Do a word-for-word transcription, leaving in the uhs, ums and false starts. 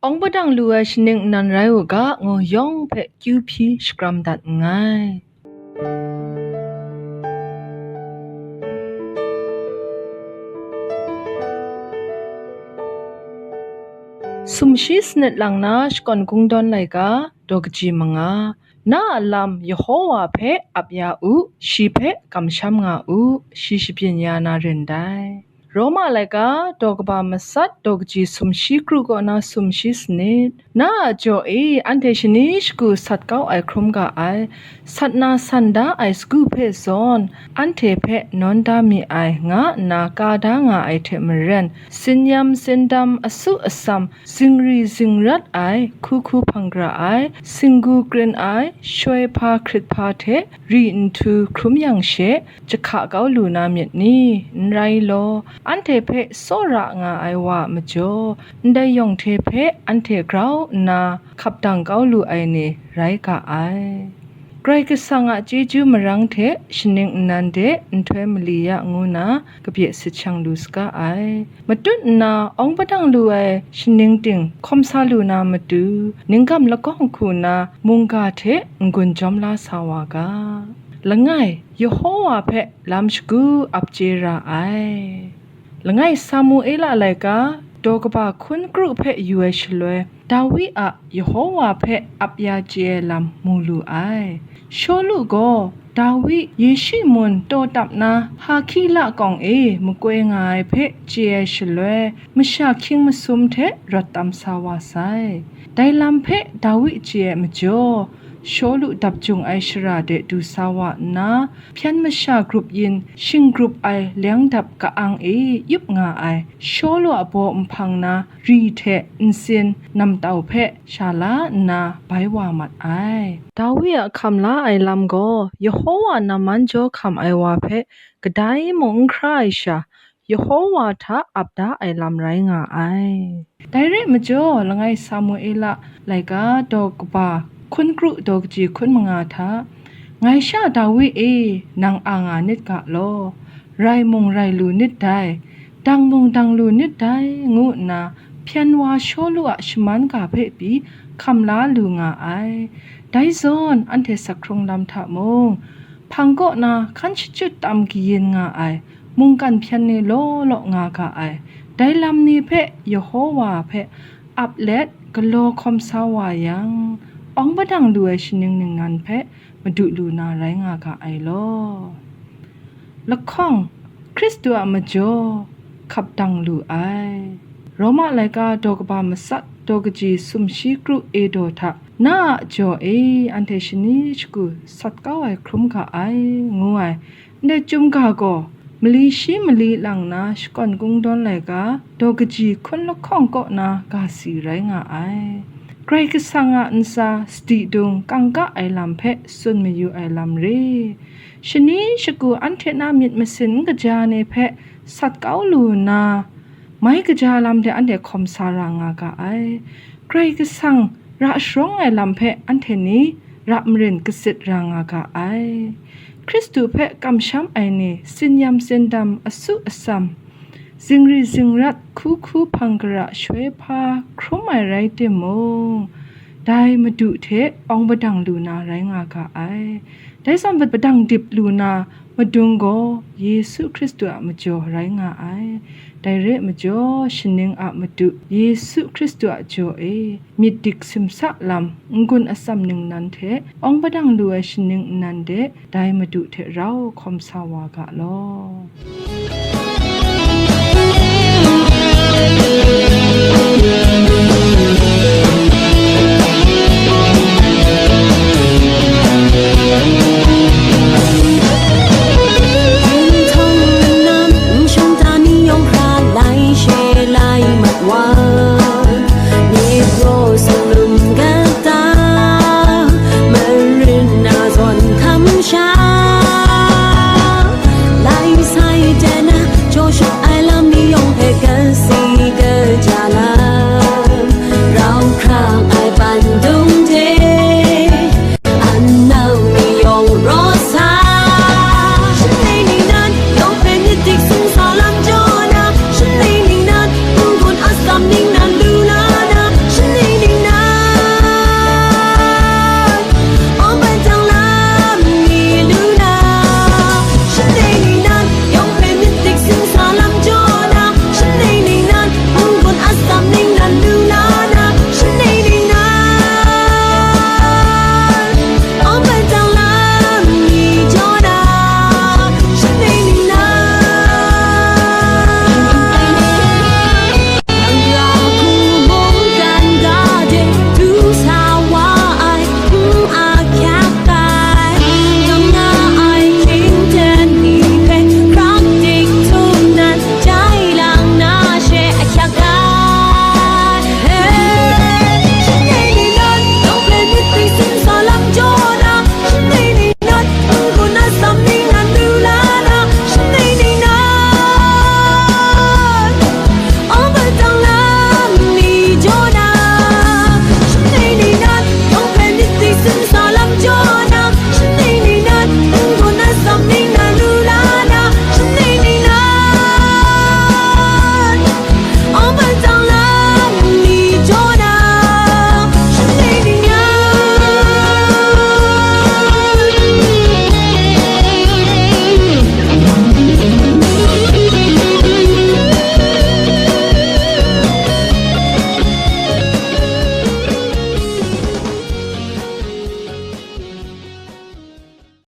Awng padang lu ai shaning nnan rai u ga, ngu yawng hpe kyu hpyi shakram dat nngai. Sumshi sanit lang na shakawn kungdawn laika, daw kaji manga. Na a lam Yehowa hpe ap ya u, shi hpe kamsham nga u, shi shabyin ya na rin dai. Roma laika, daw kaba matsat, daw kaji sumshi kru kaw na sumshi sanit. Na a jaw e, anhte shani shagu sat kau ai hkrum ga ai, sat na san da ai sagu hpe zawn, anhte hpe nawn da mi ai, nga nna ka da nga ai hte maren, sinyam sindam, asu asam, zingri zingrat ai, hku hku hpang gara ai, singgu krin ai, shoi hpa hkrit hpa hte ri nhtu hkrum yang she, jahka kau lu na myit ni? N rai law, anhte hpe tsawra nga ai wa a majaw, ndai yawng hte hpe anhte grau nna hkap dang kau lu ai ni rai ga ai. Karai Kasang a chyeju marang hte shaning nnan de nhtoi mali ya ngu na kabye sit shang lu saga ai. Matut nna awng padang lu ai shaning ting hkawm sa lu na matu, ninggam lakawng hku na mungga hte n-gun jawm la sa wa ga. Langai, Yehowa hpe lam shagu ap chye ra ai. Langai Samuela laika, daw kaba hkun kru hpe yu ai shaloi, Dawi a Yehowa hpe ap ya chye ai lam mu lu ai. Shawlu gaw Dawi Yeshimun taw tap na Hakila kawng e makoi nga ai hpe chye ai shaloi, masha hkying masum hte rawt tam sa wa sai. Dai lam hpe Dawi chye ai majaw, Shawlu dap jung ai shara de du sa wa nna, hpyan masha grup yin shing grup ai leng dap ka-ang e yup nga ai Shawlu a baw nhpang na ri hte nsin namtau hpe sha la nna bai wa mat ai. Dawi a hkam la ai lam gaw, Yehowa namman jaw hkam ai wa hpe kadai mung n hkra ai sha, Yehowa hta ap da ai lam rai nga ai. Dai re ai majaw, langai Samuela laika daw kaba hkun kru daw kaji hkun manga hta, "Ngai sha Dawi e, nang a nga nit ga law, rai mung rai lu nit dai, dang mung dang lu nit dai," ngu nna hpyan wa Shawlu a shaman ga hpe pyi hkam la lu nga ai. Dai zawn, anhte sak hkrung lam hta mung, hpang kaw na hkan shachyut tam kayin nga ai mungkan hpyan ni law law nga ga ai. Dai lam ni hpe Yehowa hpe ap let galaw hkawm sa wa yang, awng padang lu ai shaning ningnan hpe madu lu na rai nga ga ai law. Lahkawng, Hkristu a majaw hkap dang lu ai. Roma laika daw kaba matsat, daw kaji sumshi kru e daw hta, "Na a jaw e, anhte shani shagu sat kau ai hkrum ga ai," ngu ai. Ndai chyum ga gaw, mali shi mali lang na shakawn kungdawn laika, daw kaji hkun lahkawng kaw na ga si rai nga ai. Karai Kasang a ntsa sadi dung kangka ai lam hpe tsun mayu ai lam re. Shani shagu anhte na myit masin n kaja ni hpe sat kau lu nna, mai kaja lam de anhte hkawm sa ra nga ga ai. Karai Kasang ra sharawng ai lam hpe anhte ni ra marin kasit ra nga ga ai. Hkristu hpe kamsham ai ni, sinyam sindam, asu asam, zingri zingrat, hku hku hpang gara, shoi hpa hkrum ai rai timung, dai Madu hte awng padang lu na rai nga ga ai. Dai zawn padang dip lu na madung gaw Yesu Hkristu a majaw rai nga ai. Dai re ai majaw, shaning a Madu Yesu Hkristu a jaw e, myit dik simsa lam, n-gun atsam ningnan hte awng padang lu ai shaning nnan de, dai Madu hte rau hkawm sa wa ga law.